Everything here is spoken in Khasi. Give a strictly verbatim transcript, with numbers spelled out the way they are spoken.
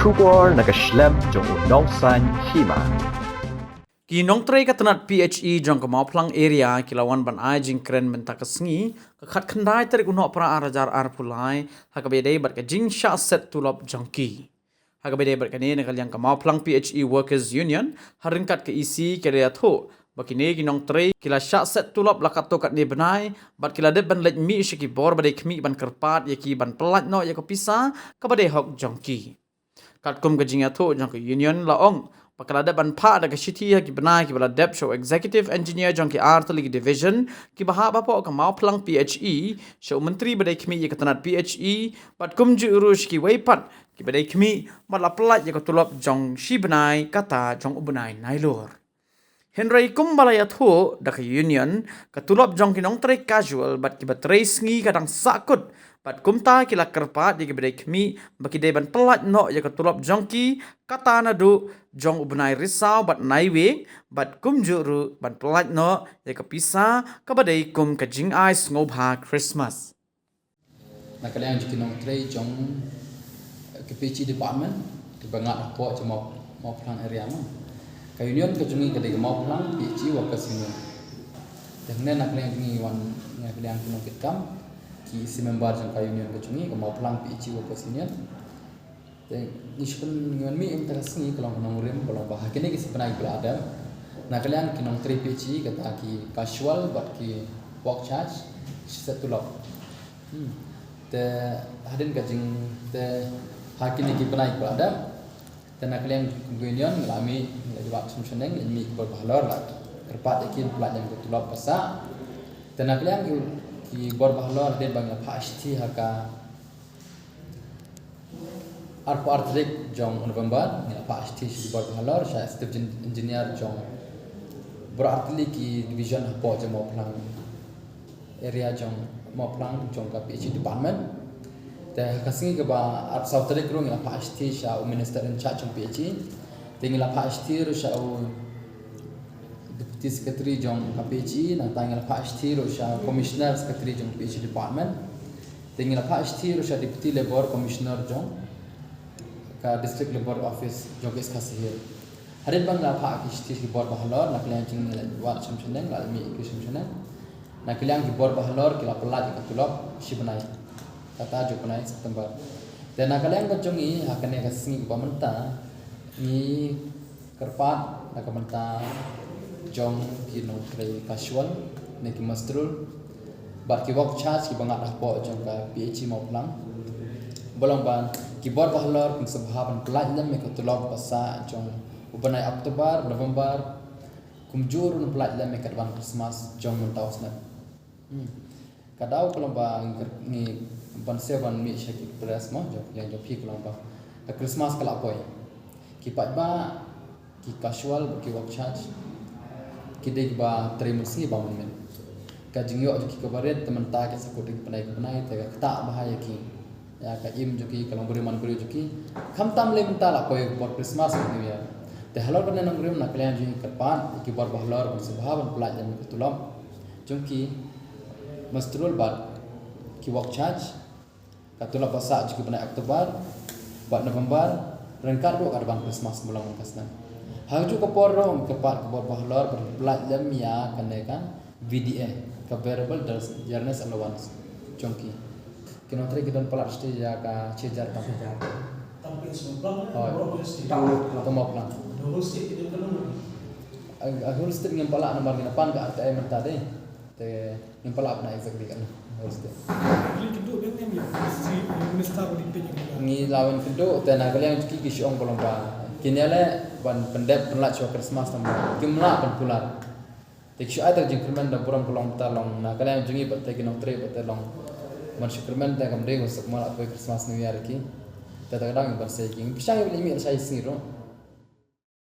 Khubor na ka shlem jong u nongsan hima. Ki nongtrei ka tnat P H E jong ka Mawphlang area ki la wan ban ai jingkren mynta ka sngi, ka khatkhyndai tarik u Nohprah ar hajar arphew lai, ha kaba ïadei bad ka jingshah set tulop jong ki. Ha kaba ïadei bad kane, na ka liang ka Mawphlang P H E Workers Union, ha ryngkat ka E C, ki la ïathuh ba kine ki nongtrei ki la shah set tulop la katto katne bnai, bad ki la dep ban leit mih sha ki bor ba dei khmih ban kyrpad ïa ki ban pyllait noh ïa ka pisa kaba dei hok jong ki. Katkum ka jingïathuh jong ka union, la ong ba ka la dep ban phah da ka shithi ha ki bnai kiba la dep sha u executive engineer jong ki artylli ki division kiba hap hapoh ka Mawphlang P H E, sha u myntri ba dei khmih ïa ka tnat P H E, bad kumjuh ruh sha kiwei pat kiba dei khmih, bad la pyllait ïa ka tulop jong shi bnai kata jong u bnai Nailur. Hynrei kumba la ïathuh da ka union, ka tulop jong ki nongtrei casual bad kiba trei sngi ka dang sahkut, bad kumta ki la kyrpad ïa kiba dei khmih ba ki dei ban pyllait noh ïa ka tulop jong ki, kata naduh jong u bnai Risaw bad Naiwieng, bad kumjuh ruh ban pyllait noh ïa ka pisa kaba dei kum ka jingai sngewbha Christmas. Na ka liang jong ki nongtrei jong, eh, ka P H E department, kiba ngat hapoh jong Maw-, Mawphlang area mo. Ka union ka jong ngi ka dei ka Mawphlang P H E Workers Union. Te hangne na ka liang jong ngi wan, na ka liang ki nongkitkam, ki E C member jong ka union ka jong ngi, ka Mawphlang P H E Workers Union. Te ngi shu pyn-, ngi wan mih mynta ka sngi ka long ka nongrim, ka long ba ha kine ki shi bnai ba la dep, na ka liang ki nongtrei P H E, kata ki casual bad ki work charge, ki shah set tulop. Hmm. Te hadien ka jing, te ha kine ki bnai ba la dep, te na ka liang ka union la mih, la wad shim shaneng, la mih ki bor ba halor, la kyrpad ïa ki pyllait ïa ka tulop ba sah. Te na ka liang ki, ki bor ba halor, hadien ba ngi la phah shithi ha ka arphew ar tarik jong November, ngi la phah shithi sha ki bor ba halor, sha executive engineer jong baroh artylli ki division hapoh jong Mawphlang area jong Mawphlang jong ka P H E department. Te ha ka sngi kaba arphew saw tarik ruh ngi la phah shithi sha u minister in charge jong P H E. Te ngi la phah shithi ruh sha u Deputy Secretary jong ka P H E, nangta ngi la phah shithi ruh sha Commissioner Secretary jong P H E Department. Te ngi la phah shithi ruh sha Deputy Labour Commissioner jong ka District Labour Office jong ka East Khasi Hills. Hadien ba ngi la phah ki shithi ki bor ba halor, na ka liang jong ngi la wad shim shaneng, la mih ki shim shaneng. Na ka liang ki bor ba halor ki la pyllait ïa ka tulop shi bnai. Kata jong u bnai September. Te na ka liang ka jong ngi ha kane ka sngi kaba mynta, ngi kyrpad na ka bynta jong ki nongtrei casual ne ki muster roll bad ki work charge kiba ngat hapoh jong ka P H E Mawphlang, ba long ba ki bor ba halor kin sa bha ban pyllait lem ïa ka tulop ba sah jong u bnai October, November, kumjuh ruh ban pyllait lem ïa ka advance Christmas jong mynta u snem. Hmm. Ka daw ka long ba ngi, ngi ban siew ban mih sha ki press mo, jong, jong, jong phi ka long ba ka Christmas ka la poi. Ki paidbah, ki casual, ki work charge, ki dei kiba trei mynsngi bad mynmiet. Ka jingïoh jong ki kaba rit, te mynta ki sa kut da ki bnai ki bnai, te ka ktah bha ïa ki. Ïa ka im jong ki, ka long briew man briew jong ki. Khamtam lei mynta la poi por Christmas bad New Year. Te halor kane nongrim, na ka liang jong ngi kyrpad ïa ki bor ba halor ban sa bha ban pyllait lem ïa ka tulop jong ki muster roll bad ki work charge, ka tulop ba sah jong ki bnai October bad November, ryngkat ruh ka advance Christmas ba long mynta ka snem. Ha kajuh ka por ruh ngi kyrpad ki bor ba halor ban pyllait lem ïa kane ka V D A, ka Variable Dearness Allowance jong ki. Ki nongtrei ki don palat shisha ïa ka shi hajar tam. Shi hajar. Hooid. Tam. Tam Mawphlang. Ha whole state ngim pat lah namar ngi la pan ka R T I mynta de. Te ngim pat lah ban exactly katno ha whole state. Ngi la wan kynduh, te na ka liang jong ki ki shu ong ba long ba kin ïaleh ban pyndep pynlait shuwa Christmas namar kim lah ban kular. Te ki shu ai tang jingkyrmen da burom ka long, te long na ka liang jong ngi bad te ki nongtrei bad te long ban shu kyrmen te kam dei ban suk ma la poi Christmas New Year ïa ki. Te ta ka daw ngi ban sei ïa ki, ngi pyrshang ïa ki lei mih lashai sngi ruh.